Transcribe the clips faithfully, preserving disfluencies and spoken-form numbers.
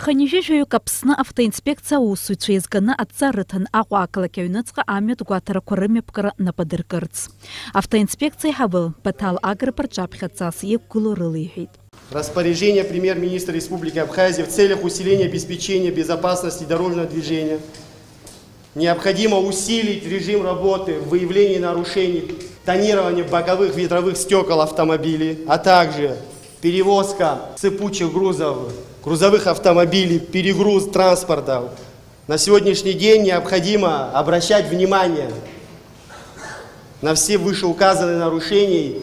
Хынҩажәаҩык Аԥсны автоинспекциа аусзуҩцәа еизганы адҵа рыҭан Аҟәа ақалақь аҩныҵҟа амҩатә гәаҭарақәа рымҩаԥгара нап адыркырц. Автоинспекциа аиҳабы Баҭал Агрба рҿаԥхьа адҵа иқәгылоу рылеиҳәеит. Распоряжение премьер-министра Республики Абхазия в целях усиления обеспечения безопасности дорожного движения. Необходимо усилить режим работы выявления нарушений, тонирования боковых ветровых стекол автомобилей, а также перевозка сыпучих грузов, грузовых автомобилей, перегруз транспорта. На сегодняшний день необходимо обращать внимание на все вышеуказанные нарушения,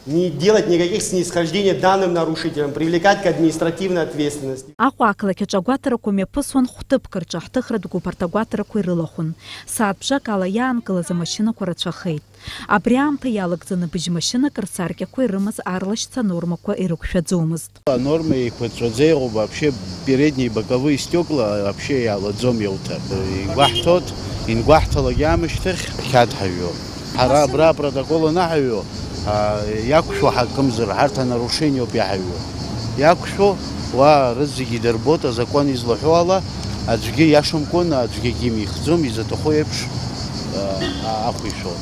не делать никаких снисхождений данным нарушителям, привлекать к административной ответственности. Аҟәа ақалақь аҿы агәаҭарақәа мҩаԥысуан хәҭыԥк рҿы, ҳҭыхратә гәыԥ арҭ агәаҭарақәа ирылахәын. Сааҭ бжак ала иаанкылаз амашьынақәа рацәахеит. Абри аамҭа иалагӡаны быжь машьынак рсаркьақәа ирымаз арлашьца анормақәа ирықәшәаӡомызт. Анорма еиқәаҵәаӡа иҟоуп, вообще передние боковые стекла вообще иалаӡом иауҭар. Игәаҳҭоит, ингәаҳҭалак иаамышьҭахь қьаад ҳаҩуа. Ҳара абра апротокол анаҳаҩу, а, иақәшәо ҳакымзар, ҳарҭ анарушениоуп иаҳаҩу. Иақәшәо, уа рызегьы идырбоит, азакәан излаҳәо ала, аӡәгьы иашамкәан, аӡәгьы акгьы имихӡом, изаҭаху еиԥш, а, а, ахә ишәо.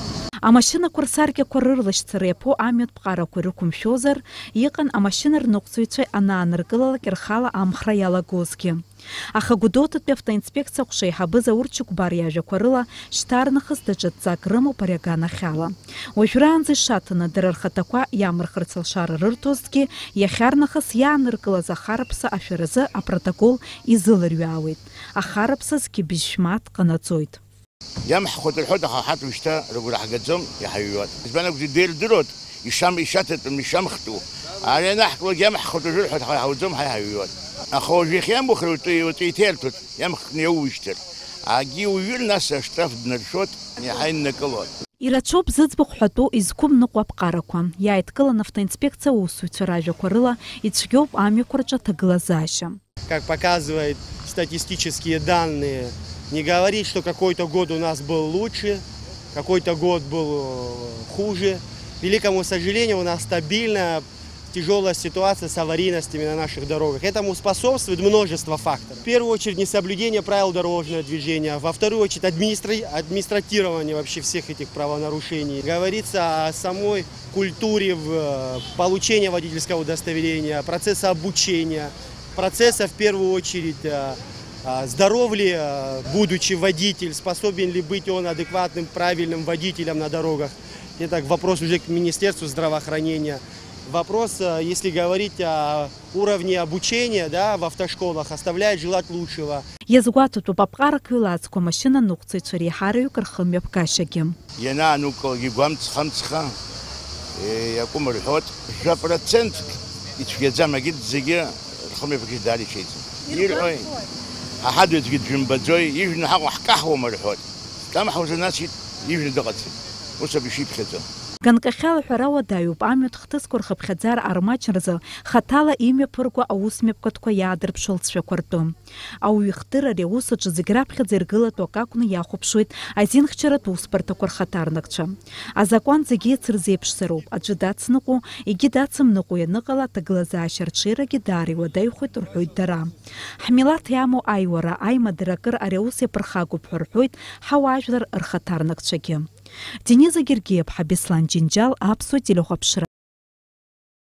Амашьынақәа рсаркьақәа рырлашьцара иаԥу амҩатә ԥҟарақәа ирықәымшәозар, иҟан амашьына рныҟәцаҩцәа анааныркылалак рхала амхра иалагозгьы. Аха Гәдоуҭатәи автоинспекциа аҟәша еиҳабы Заур Чықәбар иажәақәа рыла, шьҭарнахыс даҽа дҵак рымоуп ари аганахьала. Уажәраанӡа ишаҭаны, дара рхаҭақәа иамырхырц алшара рырҭозҭгьы, иахьарнахыс иааныркылаз ахараԥса ашәаразы апротокол изылырҩаауеит. Ахараԥса зқьи быжь шәмаҭ ҟанаҵоит. Иамҳхәоит рҳәоит, аха ҳарҭ уажәшьҭа рыгәра ҳгаӡом, иҳаҩуеит. Избан акәзар, дара ирдыруеит, ишам-, ишаҭатәым, ишамхтәу. Ари анаҳклак иамҳхәоит уажәы рҳәоит, ҳара иҳауӡом, ҳа иҳаҩуеит. Аха уажәы иахьамухыр, уаҵәы, уаҵәы иҭаирҭәоит, иамхкны иоуижьҭеи. Агьи уҩыр, нас аштраф днаршәоит, иаҳа иннакылоит. Ирацәоуп зыӡбахә ҳәатәу изқәым ныҟәо аԥҟарақәа. Иааидкылан автоинспекциа аусзуҩцәа ражәақәа рыла, ицәгьоуп амҩақәа рҿы аҭагылазаашьа. Как показывают статистические данные, не говорить, что какой-то год у нас был лучше, какой-то год был, э, хуже. К великому сожалению, у нас стабильная тяжёлая ситуация с аварийностями на наших дорогах. Этому способствует множество факторов. В первую очередь, несоблюдение правил дорожного движения, во вторую очередь, администра-, администратирование вообще всех этих правонарушений. Говорится о самой культуре в, э, получения водительского удостоверения, процесса обучения, процесса, в первую очередь, э, э, здоров ли, э, будучи водитель, способен ли быть он адекватным, правильным водителем на дорогах. Это вопрос уже к Министерству здравоохранения. Вопрос, э, если говорить о уровне обучения, да, в автошколах, оставляет желать лучшего. Иазгәаҭатәуп аԥҟарақәа еилазго амашьына ныҟәцаҩцәа реиҳараҩык рхымҩаԥгашьагьы. Ианаанукылак игәамҵха-мҵха, э, иакәым рҳәоит, жәа процентк ицәгьаӡам, егьырҭ зегьы рхымҩаԥгашьа даара ичеиӡам. Ирҳәои? Ҳа ҳадгьыл аӡәгьы дшәымбаӡои, ижәны ҳаҟоу ҳкаҳуама рҳәоит. Ҿамҳәозар, нас ит-, ижәны дыҟаӡам. Ус ауп ишиԥхьаӡо. Ганкахьала аҳәара уадаҩуп, амҩатә хҭысқәа рхыԥхьаӡара армаҷ рзы хаҭала имҩаԥырго аусмҩаԥгатәқәа иаадырԥшуа алҵшәақәа ртәы. Ауаҩы ихдырра ари аус аҿы зегь раԥхьаӡа иргылатәу акы акәны иахәаԥшуеит азинхьчаратә усбарҭақәа рхаҭарнакцәа. Азакәан зегьы еицырзеиԥшзароуп, аӡәы дацныҟәо, егьи дацымныҟәо ианыҟала, аҭагылазаашьа арҽеирагьы даара иуадаҩхоит рҳәоит дара. Ҳмилаҭ иамоу аиуара, аимадара акыр ари аус иаԥырхагоуп ҳәа рҳәоит ҳауаажәлар рхаҭарнакцәагьы. Дениза Гергиаԥҳа, Беслан Џьынџьал, Аԥсуа телехәаԥшра.